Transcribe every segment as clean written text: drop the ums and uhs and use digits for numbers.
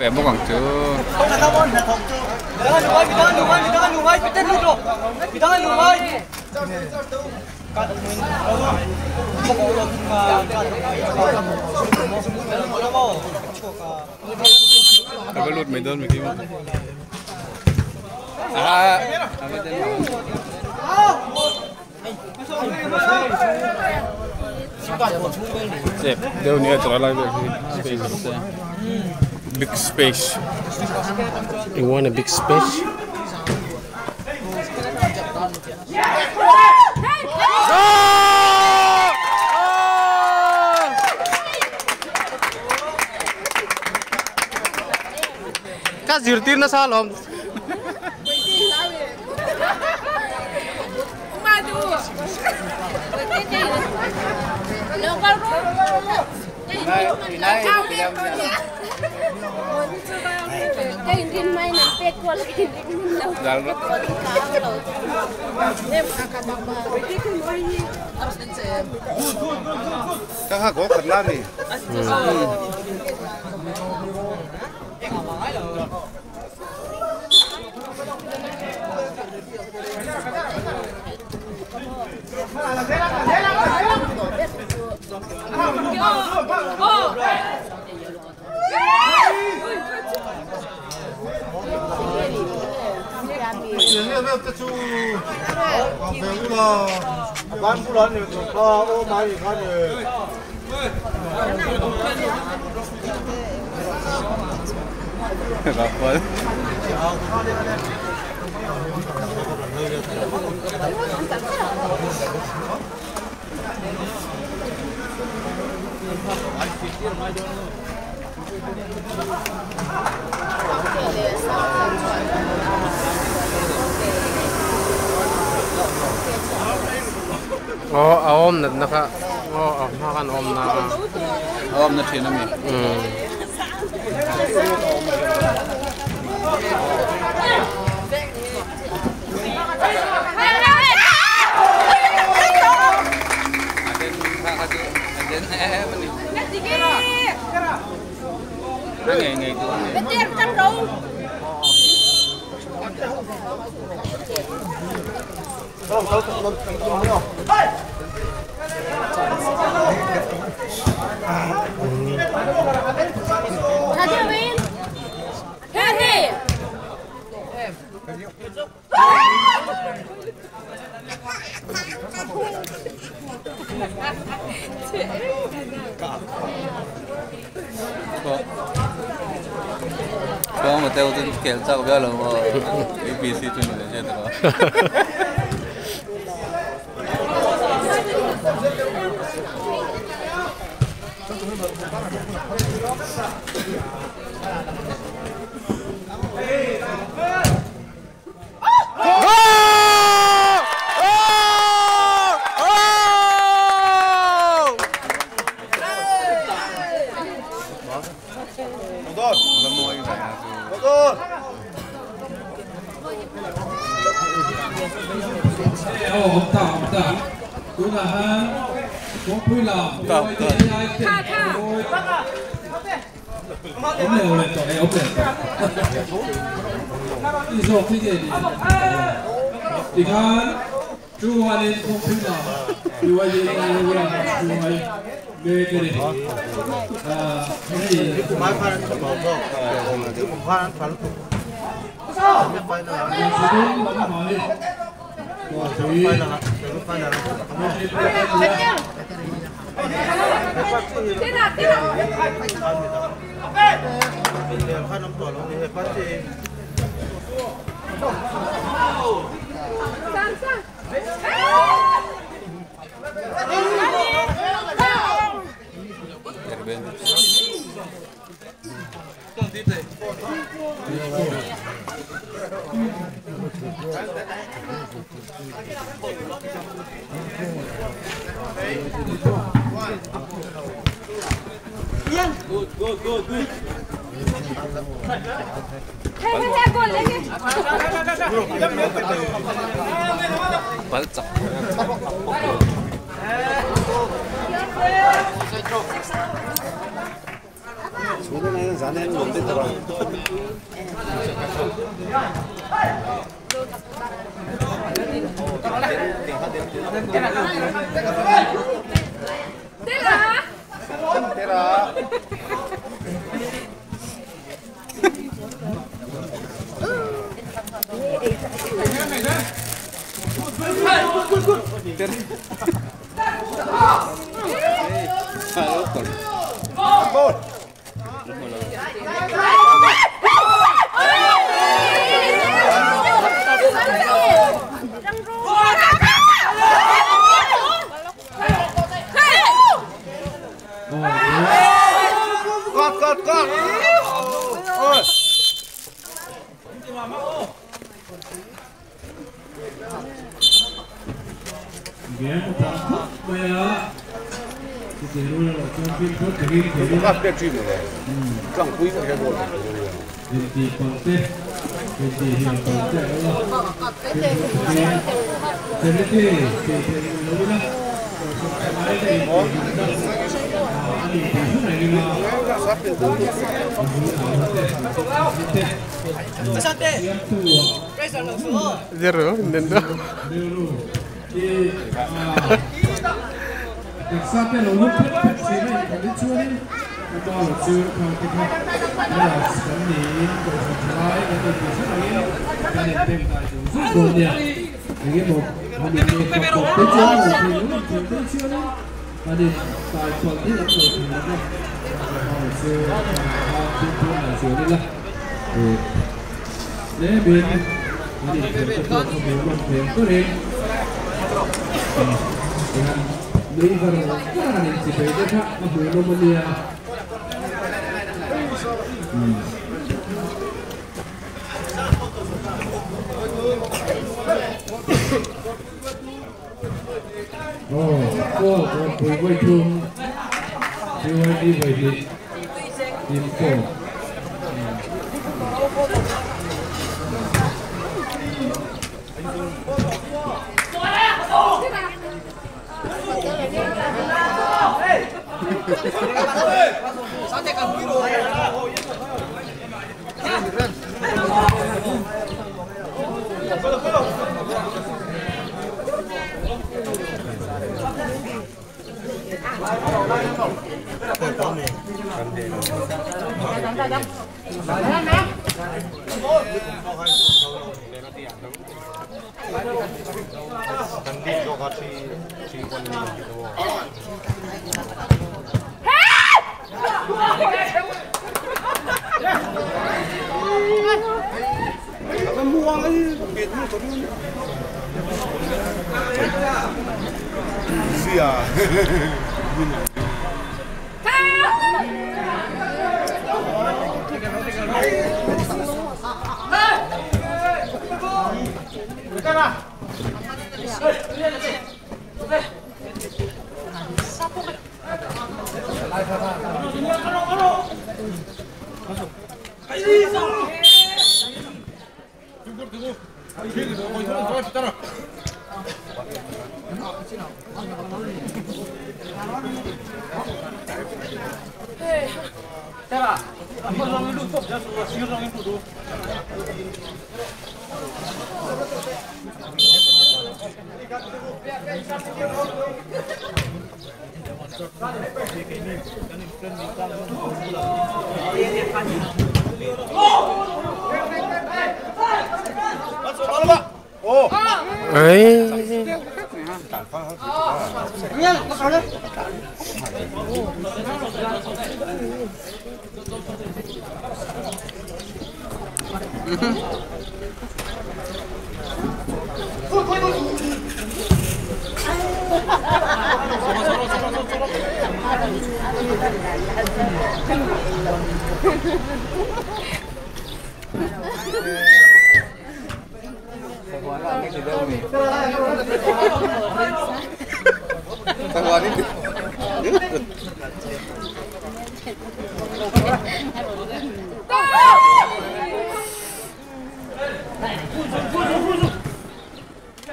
Ve bawk ang chu. Ka va lut mai dawn mi kim. Ah, a va den. Chep deuh nia tawh lai vel hi space awm se big space. You want a big space? Ka zirtir nasa alawm. Aw a awm natna kha aw a hma khan a awm na a. A awm na thin a mi. Kawng hotel chu khel chak viau lo maw UPC chu ni lo hriat erawh.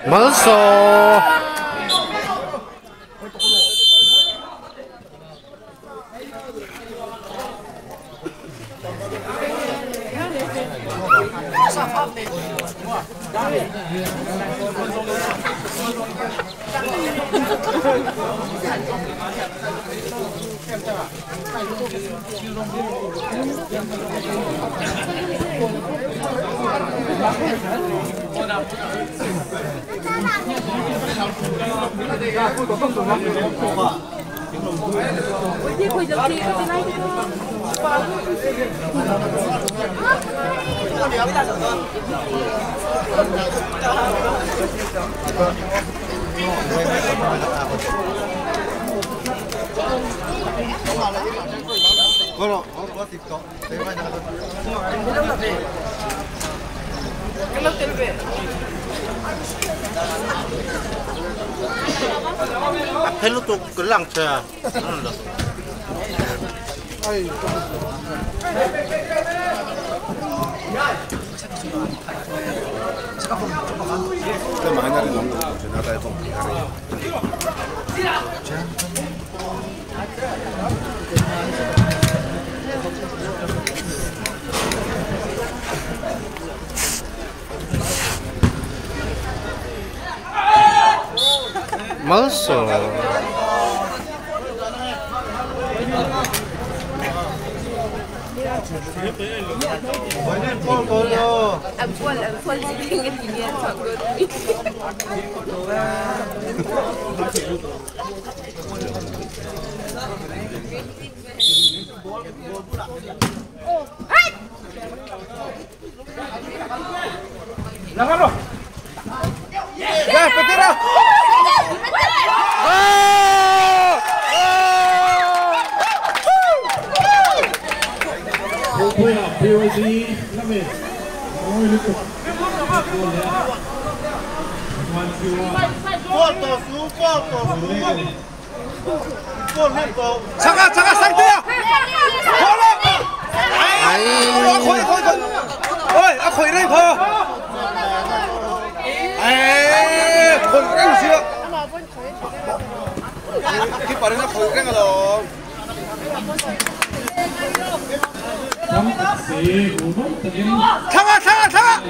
Malso. Malso. 잠깐 잠깐 상태야. 아이, 거의 거의 거의. 어이, 아 거의 래 거. 에이, 거의 래 주세요. cái bà nó 거의 래 가도. 참아 참아 참아.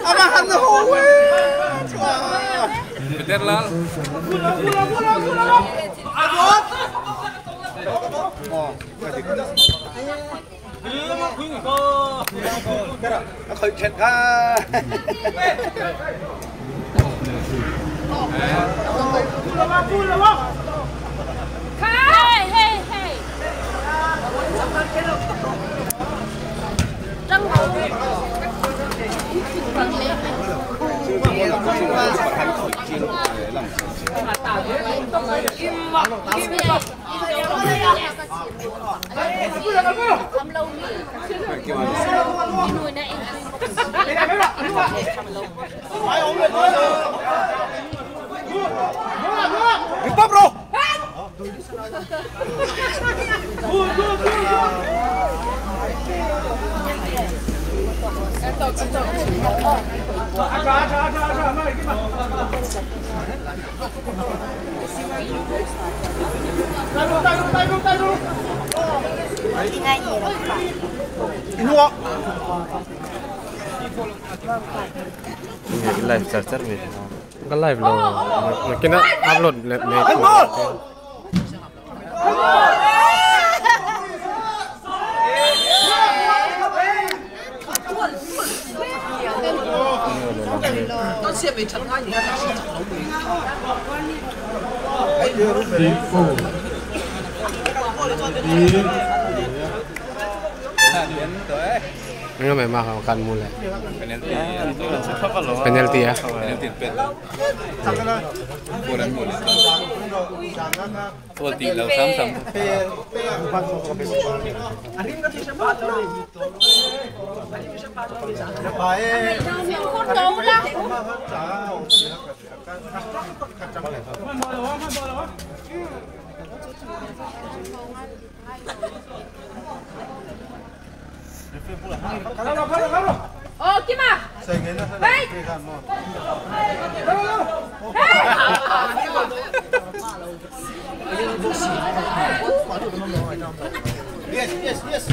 아마 한 호에 좋아. Peter lal. Khởi chuyện ha. Hey hey hey. Bro. Live charger में Cái live lo mà cái nó upload lại mẹ Ini memang akan mulai. Penalti ya. Penalti Bolan boleh. Penalti lau sam sam. Oh, Kima. Hey. Yes, yes, yes.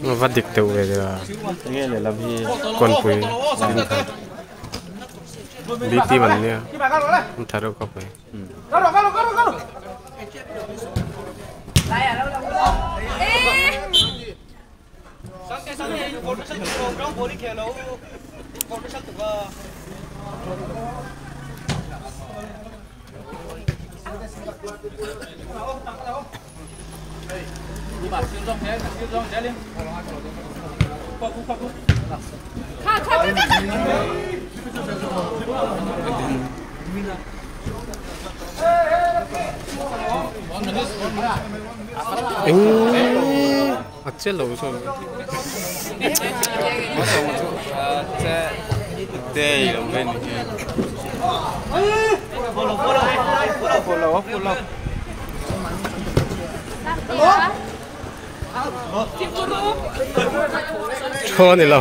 Va dik teuh ve deuh a kawn pui din khat B team an nia an tha reuh khawp mai. A che lo zawk Thaw a ni lo.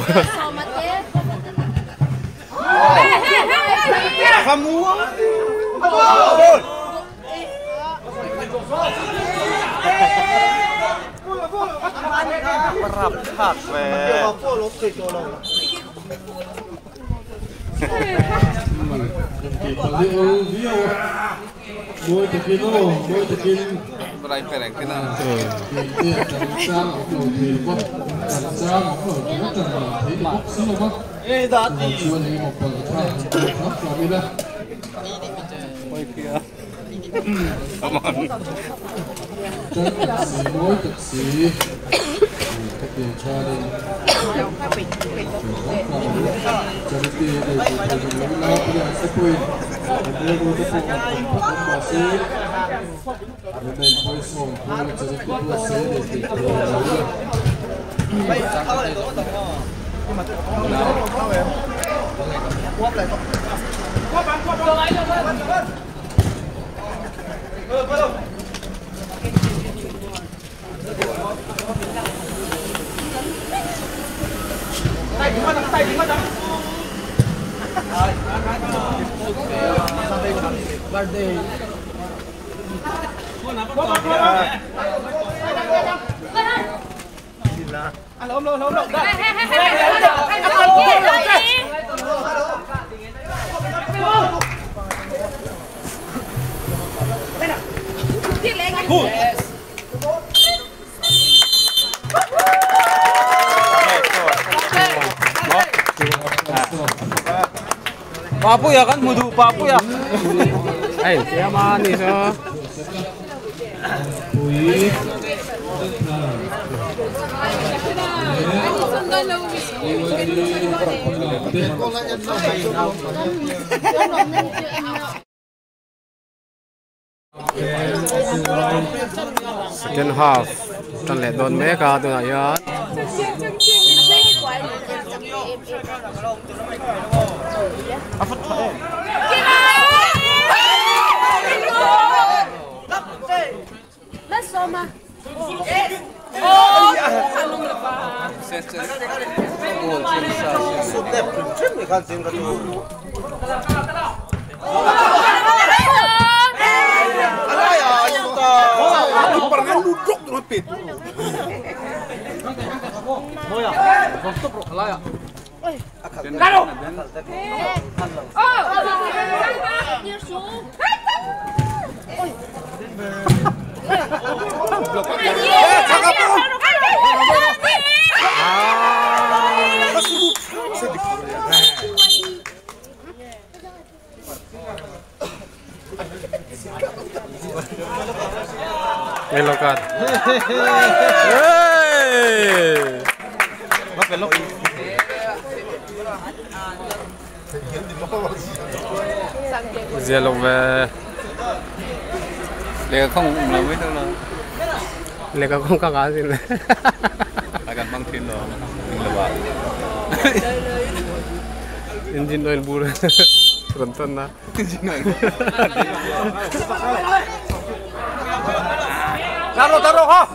Papuya kan mudu papuya. Ai, siapa nih so? Second half tan leh dawn mek a tunah hian Yellow card. Hey! Yellow về. Lệ không làm mấy đâu là. Lệ không có cái gì nữa. Akan bang tin lo. Tin lo ba. Engine oil bur. Ronton na. Engine oil. Taro taro ha.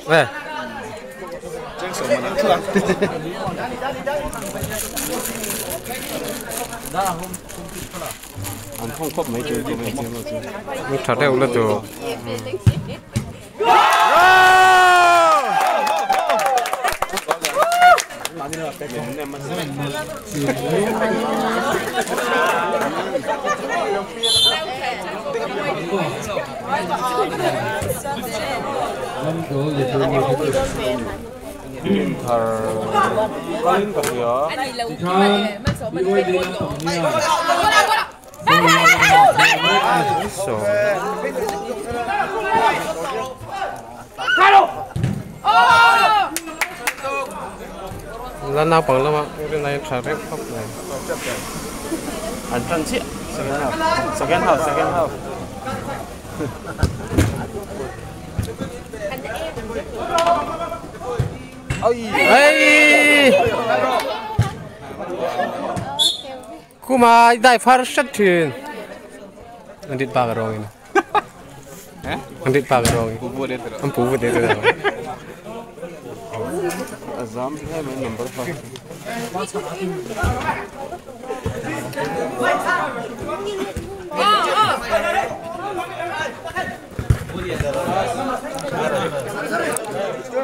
Về. Thật đều là từ. Là nào bằng lắm ạ, cái này trả phép khóc này. Anh trân chị. Second half, second half. Ê! Kuma đại phát sát thuyền. Anh đi ba cái rồi nè. Anh đi ba cái rồi. Anh phụ đấy rồi. Azam hai mấy number 5.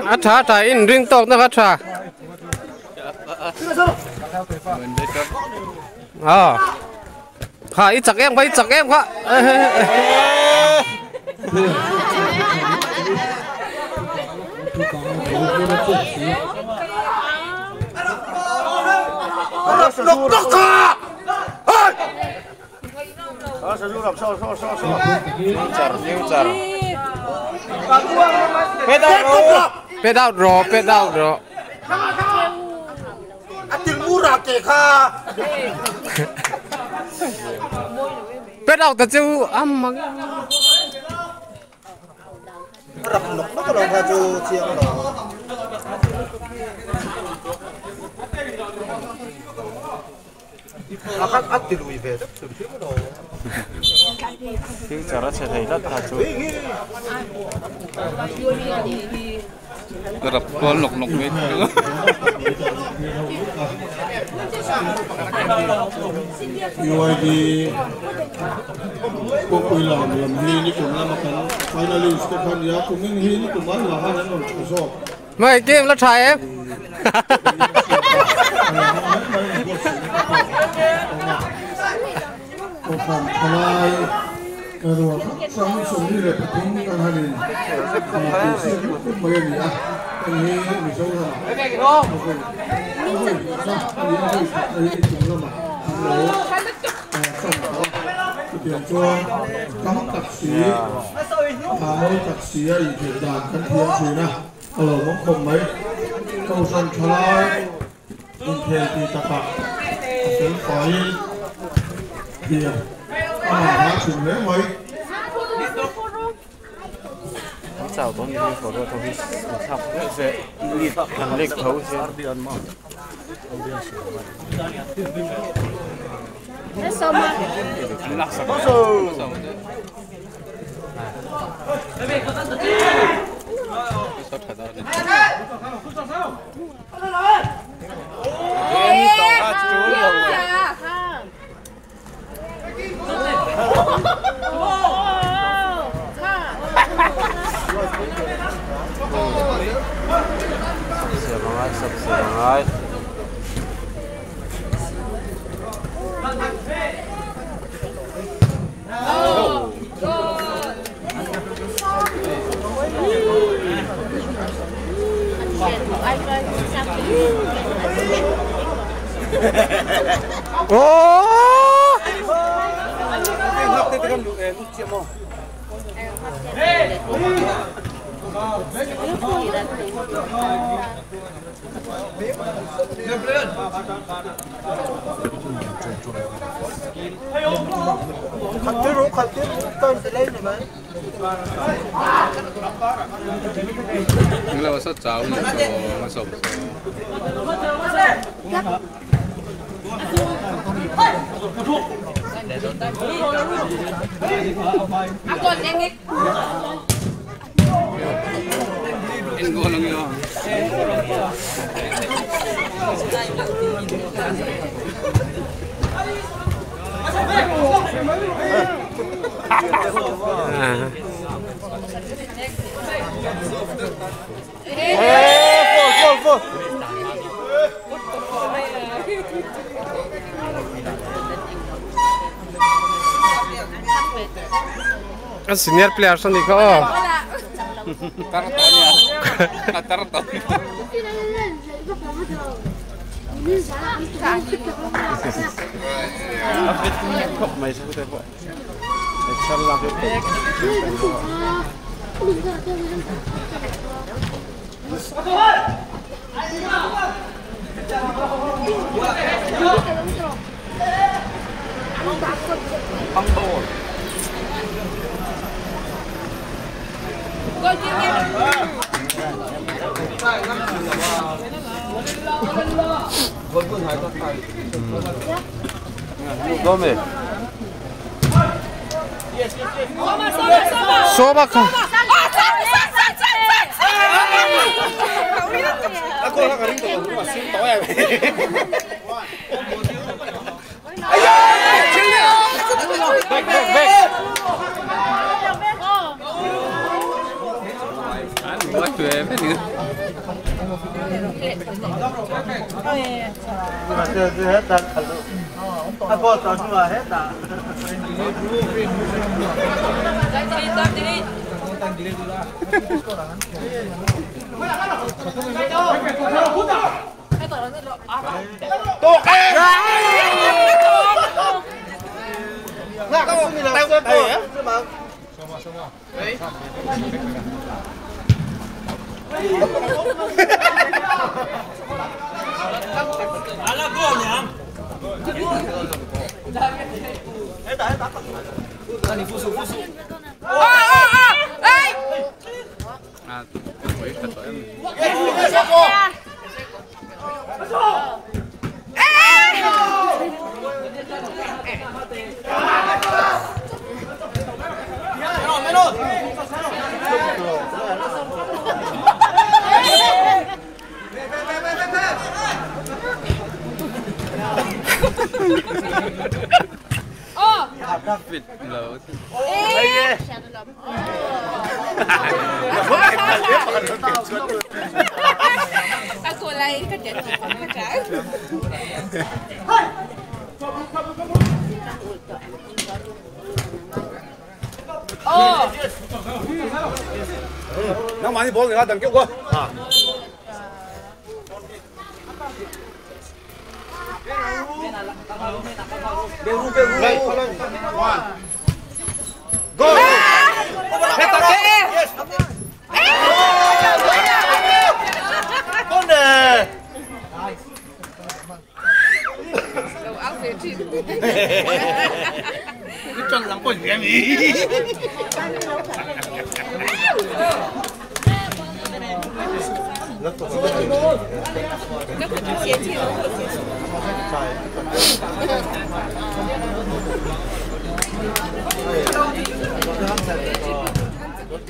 À thả thả in ring tóc nó phát thả. À, khá ít chặt em, ít chặt em quá. Pet out rồi, pet out rồi. Pet out thật chứ âm mà. Rập con lục lục mấy nữa. UID quốc uy làm làm hi như cũng làm cái finally Stefan ya cũng như hi như cũng bán là hai lần rồi rồi. Mày game nó xài em. Chào tôi đi phổ đồ thôi học dễ thằng lịch thấu chứ. Sắp sửa Senior player son dikho.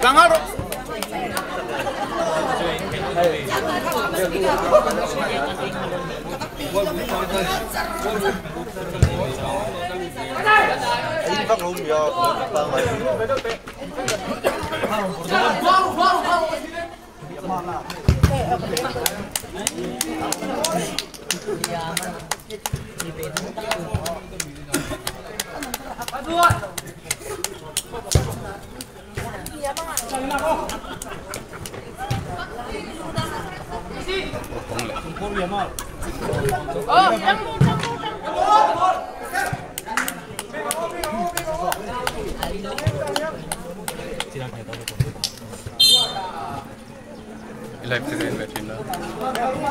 Tangaro.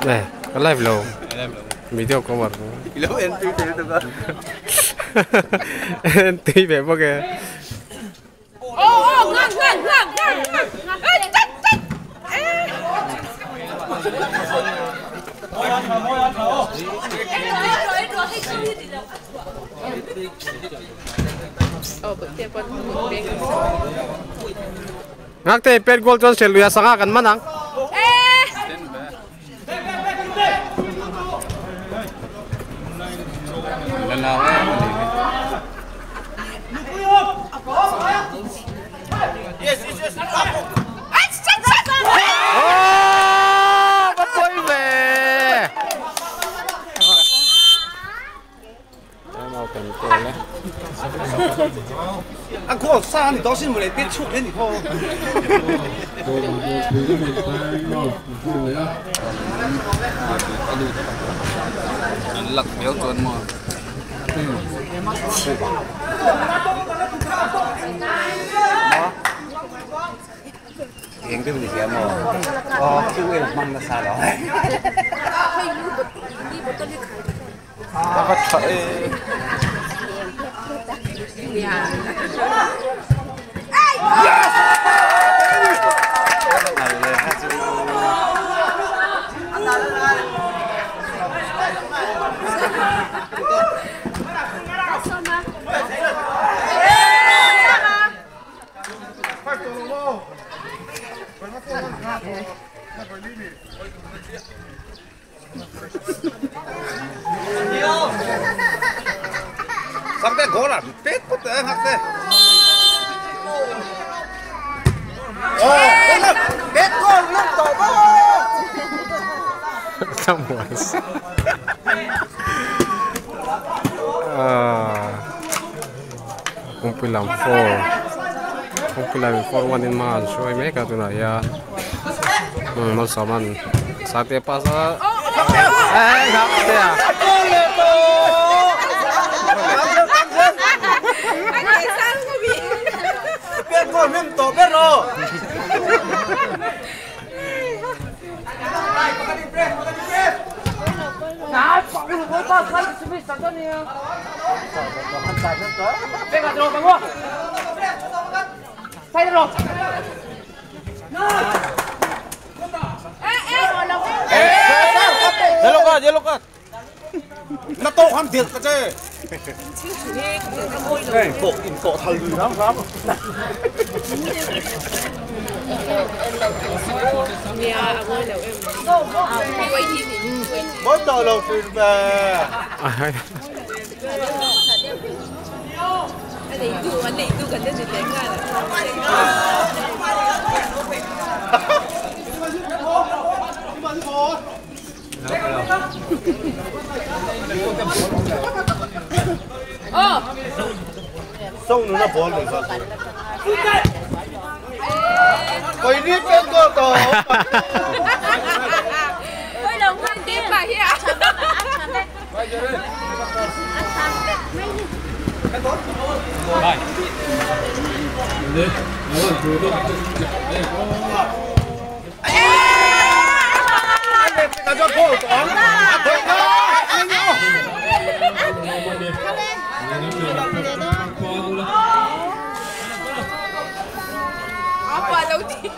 Này, có live lâu. Video có mặt. Em tí về bao kìa. Ô, ngon, ngon, ngon, ngon, ngon. Ê, chết, chết. Ê. Ngak te pet goal chon sel luya sanga kan manang. Yes, yes, yes. Oh, bắt quay về. 啊，嗰三年多先冇嚟跌出嘅，你看。 Lật béo tuần mà. Hiện cái gì mà, ờ, chứ quên là măng là sao đó. Nó có trời. Sampai gola, pet put eh hakte. Oh, pet gol lúc tổ bó. Sao muas. Ah. Kumpulan 4. Kumpulan 4 1 in man. Shoy me ka tuna ya. Mal saman. Sate pasa. Eh, hakte à. Pet gol nem tổ pet rồi. Yellow card, yellow card. Nó to không thiệt cái chứ. Cột cột thằng gì lắm lắm. Mới đầu đầu tiên về. Xong nó bỏ lên sao? Quay đi bên cô tổ. Ôi đồng thân tiếp bà here. Apa đâu thì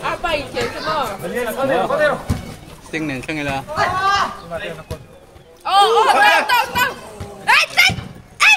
Apa以前什么？ Sting này cái là. Ô ô tao tao tao. Ê ê ê.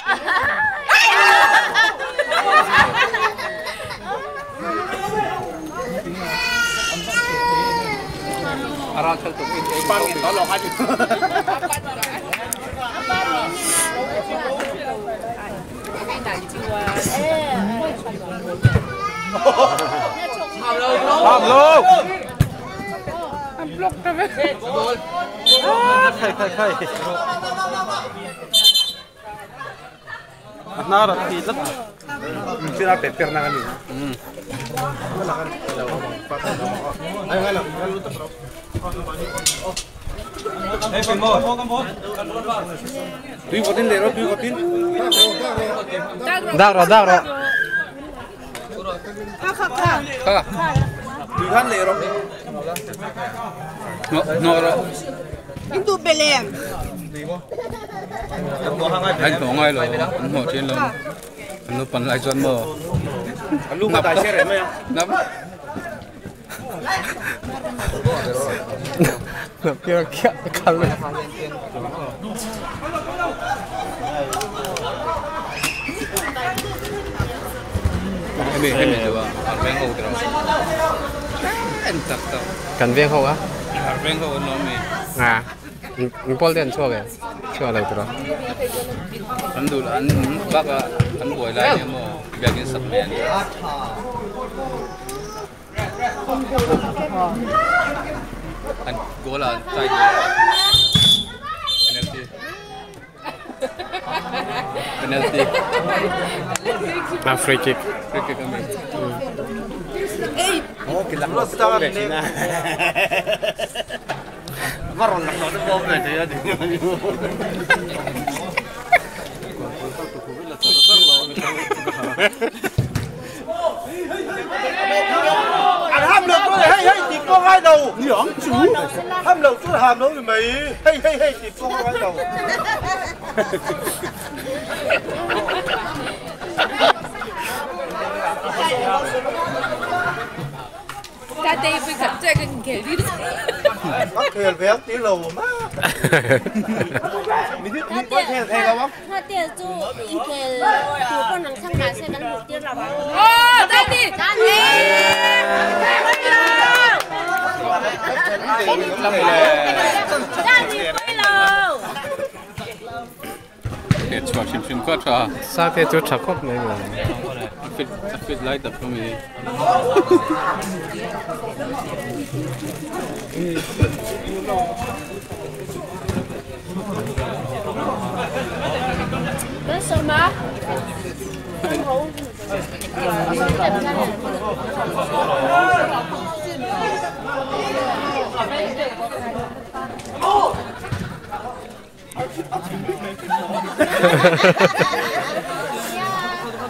Đau rồi. Itu belem. Anh có ngay rồi, anh ngồi trên lưng, anh lúc bắn lại cho anh mờ. Anh lúc mà tài xe rẻ mấy không? Nằm kia kia khăn lên. Em mình được à? Ven hồ rồi. Cần ven hồ á? Ven hồ nó mình. À, mình bỏ tiền cho cái, cho lại được. Anh đủ anh bác anh buổi lại nhưng mà việc cái sập mẹ. Anh cố là tay penalty. Penalty. À, free kick. Free kick anh mình. Oh, kita lo về chị na. Mà rồi nó bom này thì anh ham được tôi hey hey thì con hai đầu nhõng chú ham được chú hàm đâu thì mày hey hey hey thì con hai đầu Ta đây phải gặp chơi cái kiểu đi. Bắt thuyền về tí lầu mà. Mình có thuyền thầy không? Nó tiền chú in cái chú con nắng sang mà sẽ gắn một tiền là bao. Ô, đây đi. Để chụp chim chim quát ra. Sao thế chú chụp khóc này mà. Fit light up for me. Đó sao mà?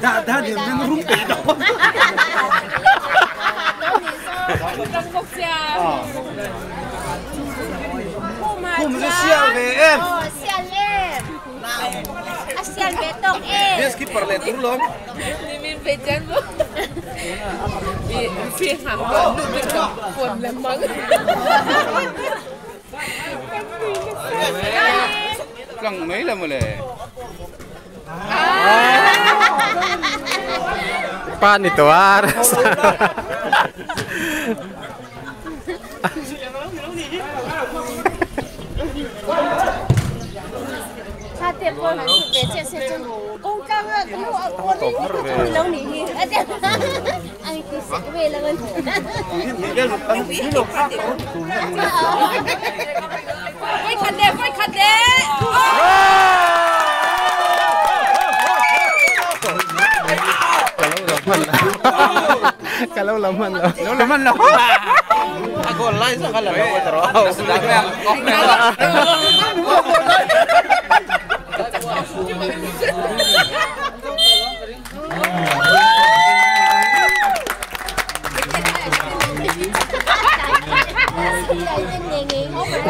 Đã điểm đến rung tỷ đó. Không có xe về em. Xe lên. Xe về tông em. Biết skipper lên đúng không? Mình phải chân vô. Vì hàng còn đủ được quần là mắng. Lăng mấy là mà lệ. Pan itu ar. Kalau lama lah. Kalau lama lah. Aku online so kalau aku terus.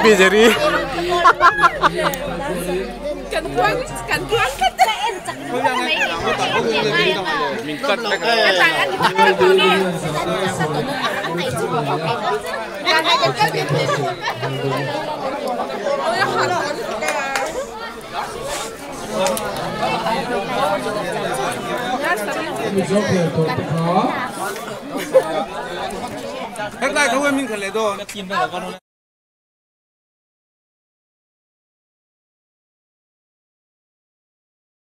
Bijeri. Hết lại không em mình khởi lại rồi.